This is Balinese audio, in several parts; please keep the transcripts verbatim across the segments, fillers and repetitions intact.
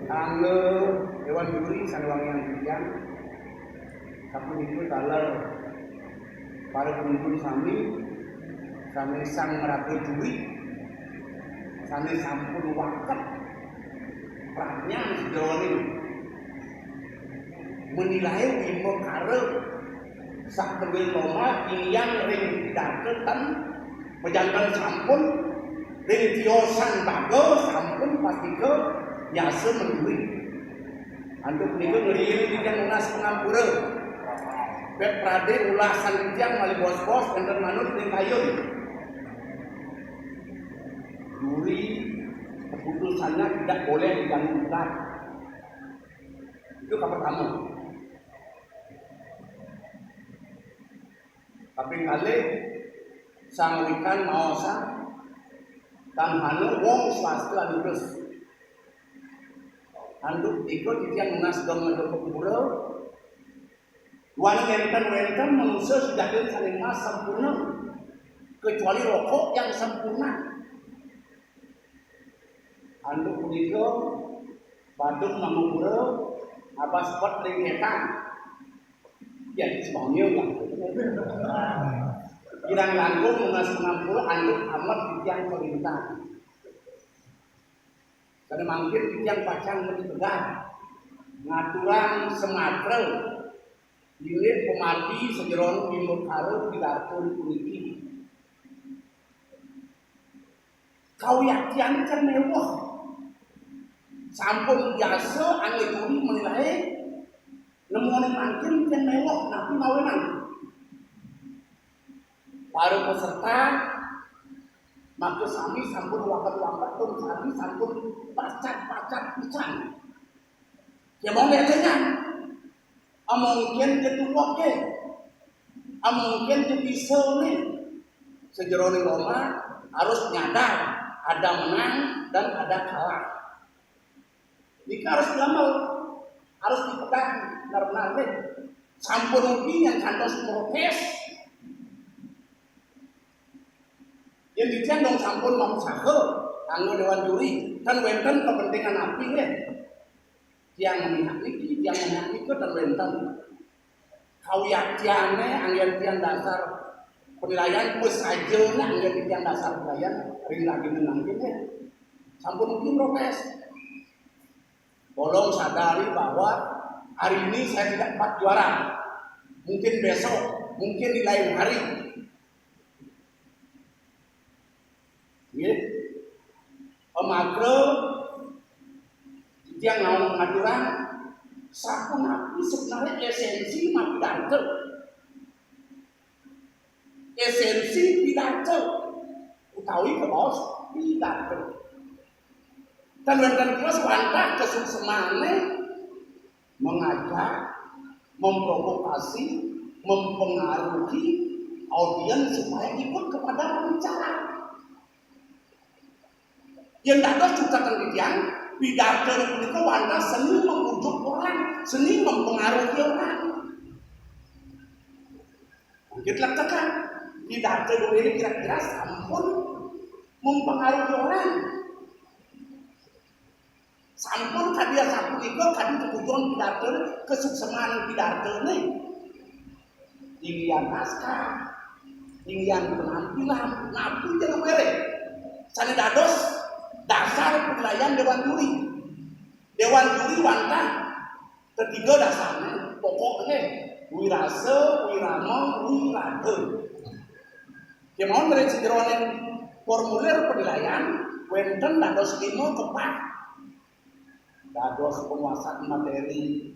Kangge dewan juri sane wangian titiang, sapunika taler para pungkur sami sane sang maraga juri, sane sampun waket pradnyan sajeroning menilai wimbakara sakelir lomba inggian ring pidarta ten, pajanten sampun ring tiosan baga sampun pastika biasa menduit. Antuk punika ngriin titiang nunas pangampura. Pet prade ulasan titiang malih bos-bos enten manut ring kayun. Juri keputusannya tidak boleh diganggu gugat. Itu kapertama. Kaping kalih, sang wikan maosang, tan hana wong swasta anugrah. Antuk ika titiang nunas dong ngada pura. Duaning wenten-wenten manusa sujatin sane mas sampurna, kecuali rokok yang sempurna. Antuk punika, badung mangupura, abas pet ring ketang. Ya, semuanya lah. Kirang langkung nunas pangampura, antuk amat titiang kalintang. Sane mangkin titiang pacang mati tegar. Ngaturang samatra indik pamati sajeroning wimbakara pidarta puniki. Kawiaktian ten mewah. Sampun biasa angga juri menilai, nemune mangkin ten mewah, napi mawinan. Para peserta, maka sami sampun waket-waket tur sami sampun pacet-pacet pisan. Ya mau ngetengan. Amungkin ketuake. Amungkin kepisane. Sajeroning lomba harus nyadar ada menang dan ada kalah. Nika harus diamel, harus dipedang benar-benar nggih. Sampun ugi yang kantos protes. Yen titiang dong sampun mausaha kanggo dewan juri, kan wenten kepentingan napi nggih. Tiang memihak niki, tiang memihak nika, kan wenten. Kawiaktiane anggen tiang dasar penilaian, wis sajane anggen tiang dasar penilaian ring daging mangkin nggih. Sampun ugi protes. Tolong sadari bahwa hari ini saya tidak dapat juara. Mungkin besok, mungkin di lain hari. Nggih. Pamagra titiang ngaturang sapunapi sebenarnya esensi mapidarta. Esensi pidarta utawi kabaos pidarta. Tan wenten tios wantah kasuksemane mengajak, memprovokasi, mempengaruhi audiens supaya ikut kepada pembicaraan. Yen dados cutetan titiang, pidarta punika wantah seni membujuk orang, seni mempengaruhi orang. Mungkin lektekan, pidarta dulu ini kira-kira sampun mempengaruhi orang. Sampun kadi sapunika, kadi tujuan pidarta, kesukseman pidarta nih. Inggian naskah, inggian penampilan, napi jero were. Sane dados dasar penilaian dewan juri. Dewan juri wantah ketiga dasarnya, pokoknya wirasa, wirama, wiraga. Kemawon dari sejeroning formulir penilaian, wenten dados lima kepah. Dados penguasaan materi,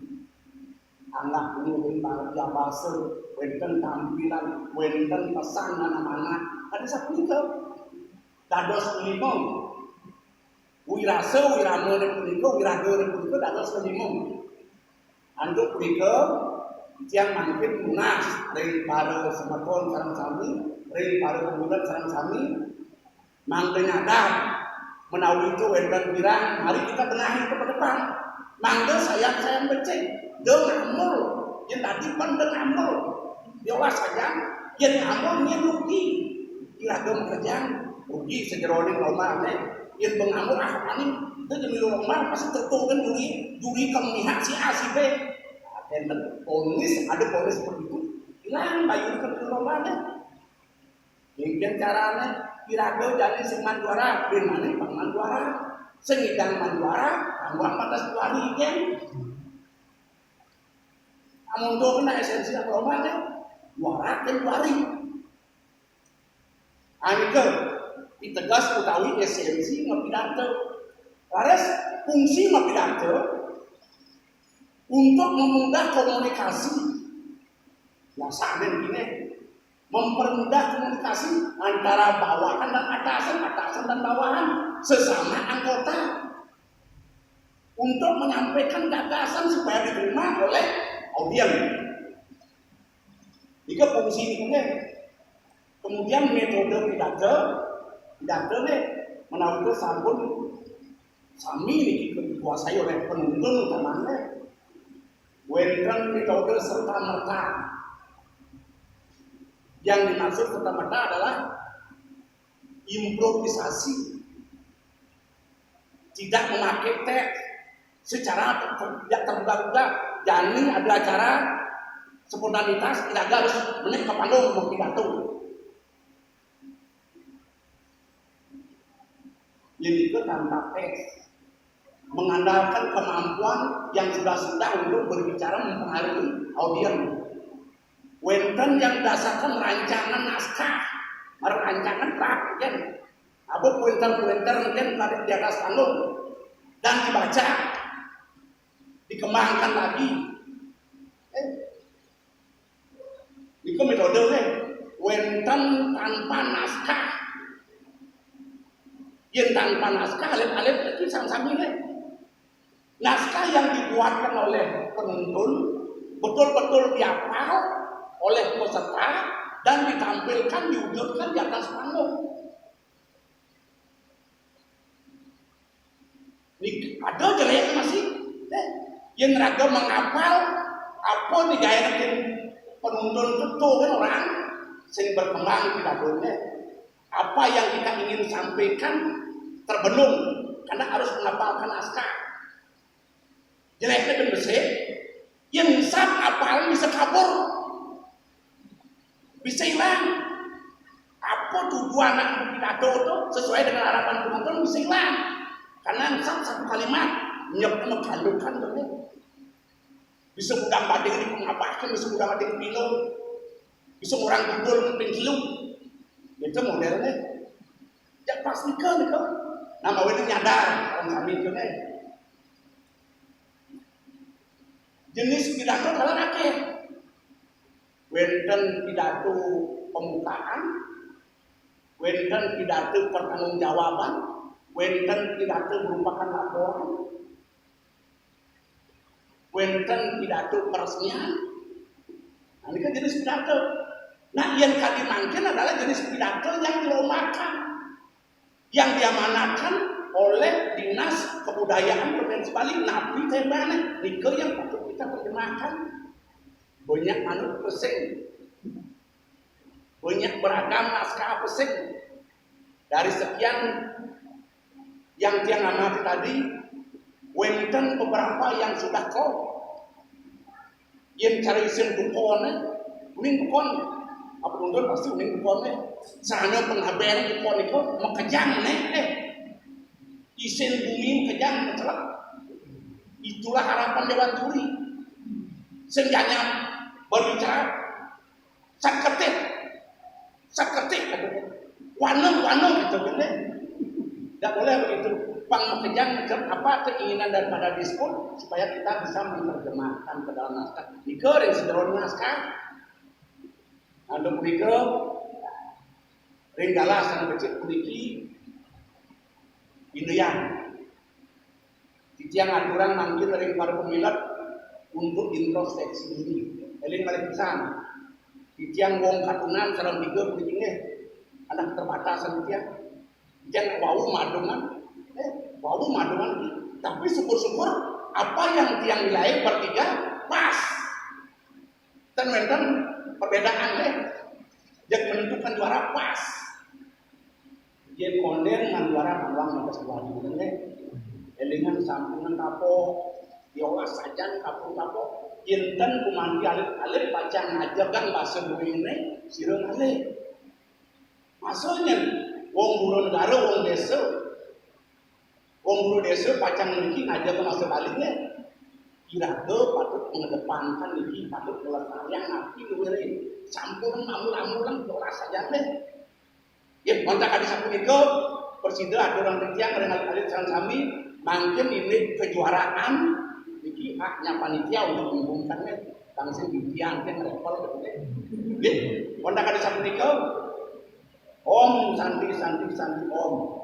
anak nyuwun pangabasa, wenten tampilan, wenten pesan anak-anak. Ada sapunika. Dados lima. Wirasa, wiramane punika, wiragane punika dados lima. Antuk punika, tiang mangkin nunas ring para semeton sareng sami, ring para pemuda sareng sami, mangda nyadar menawi itu wenten pirang, mari kita benahi ke depan. Mangda sayang-sayang becik, da ngamul, yen tadi pan da ngamul. Yolah sayang, yen ngamul yen rugi. Iraga makejang, rugi sajeroning lombane. Yang pengamuk ah, ini itu demi lomba pasti tertutup kan juri, juri kamu lihat si A si B. Ada ponis, ada ponis seperti itu. Hilang bayu ke lomba deh. Demikian caranya, iraga jani sing manjuara, bin mani pang manjuara. Sing idang manjuara, tambah patas juari kan. Amun tuh kena esensi apa lomba kan? Juara kan juari. Anika piteges utawi esensi mapidarta. Laras fungsi mapidarta untuk mempermudah komunikasi. Nah, sambil gini, mempermudah komunikasi antara bawahan dan atasan, atasan dan bawahan, sesama anggota untuk menyampaikan gagasan supaya diterima oleh audiens. Itu fungsi ini. Kemudian metode pidato, pidato nih menawi sampun sami niki dikuasai oleh penuntun utamanya. Wenten metode serta merta. Yang dimaksud serta merta adalah improvisasi, tidak memakai teks secara ter- tidak tergesa-gesa. Jani ada acara spontanitas, tidak harus menaik ke panggung berpidato. Ini itu tanpa teks, mengandalkan kemampuan yang sudah-sudah untuk berbicara mempengaruhi audiens. Wenten yang dasarkan rancangan naskah, rancangan draft kan. Apa pointer-pointer kan tadi di atas panggung dan dibaca, dikembangkan lagi. Eh, itu metode nih. Wenten tanpa naskah. Yang tanpa naskah, alif-alif itu sama-sama nih. Naskah yang dibuatkan oleh penuntun betul-betul dihafal oleh peserta dan ditampilkan, diwujudkan di atas panggung. Ini ada jelek masih. Eh, yang raga menghafal apa digayakin penuntun itu kan orang sing berkembang di dapurnya. Apa yang kita ingin sampaikan terbendung karena harus menghafalkan naskah. Jeleknya ben besar, yang sab apal bisa kabur, bisa hilang. Apa tujuan anak pidato itu sesuai dengan harapan penonton bisa hilang. Karena sab satu kalimat nyep menghalukan tuh. Bisa udah bading di pengabahkan, bisa udah bading pilu, bisa orang kubur mungkin hilu. Itu modelnya. Ya pas nikah nikah. Nama wena nyadar orang kami itu nih. Jenis pidato kalian akeh. Wenten pidato pembukaan, wenten pidato pertanggungjawaban, wenten pidato merupakan laporan, wenten pidato peresmian. Nah, ini kan jenis pidato. Nah, yang tadi mungkin adalah jenis pidato yang dilombakan, yang diamanahkan oleh Dinas Kebudayaan Provinsi Bali. Napi temanya, nika yang patut kita terjemahkan. Banyak manut pesing, banyak beragam naskah pesing. Dari sekian yang tiang amati tadi, wenten beberapa yang sudah klop. Yang cari isin dukone, uning dukon. Apa nonton pasti uning dukone. Sana penghaberan dukon itu makejang nih, eh. Isin bumi makejang, macelak. Itulah harapan Dewan Juri. Senjanya berbicara saketik, saketik, wanu wanu gitu kan. Tidak boleh begitu. Pang makejang ke apa keinginan daripada dispun supaya kita bisa menerjemahkan ke dalam naskah. Nika ring sederhana naskah. Ada berikut ring galah sana kecil puniki Indian. Titiang aturan mangkin ring para pemilet untuk introspeksi diri. Eling malih pisan. Titiang wong katunan sareng tiga puniki nggih. Anak keterbatasan titiang. Titiang wau madungan. Eh, wau madungan. Tapi syukur-syukur apa yang tiang nilai bertiga pas. Dan wenten perbedaan deh. Yang menentukan juara pas. Yén kondén ngan juara mangwang mangkas dua hari bener. Élingan sampungan kapok, diolah sajan kapok-kapok. Yén ten kumanti alit-alit pacang ngajegang basa duéné, sira ngalih. Maksudnya, wong buron negara, wong désa. Wong buron désa pacang niki ngajegang basa Baliné. Iraga patut mengedepankan niki, patut melestarikan napi luwih. Sampun mamul-amulan diolah sajan deh. Ya, kontak adi sapunika, presida aturang titiang ring alit-alit sareng sami, mangkin indik kejuaraan niki haknya panitia untuk mengumumkan, nih. Tang sing titiang teh ngrepel gitu, nih. Nggih, kontak adi sapunika. Om Santi, Santi, Santi, Om.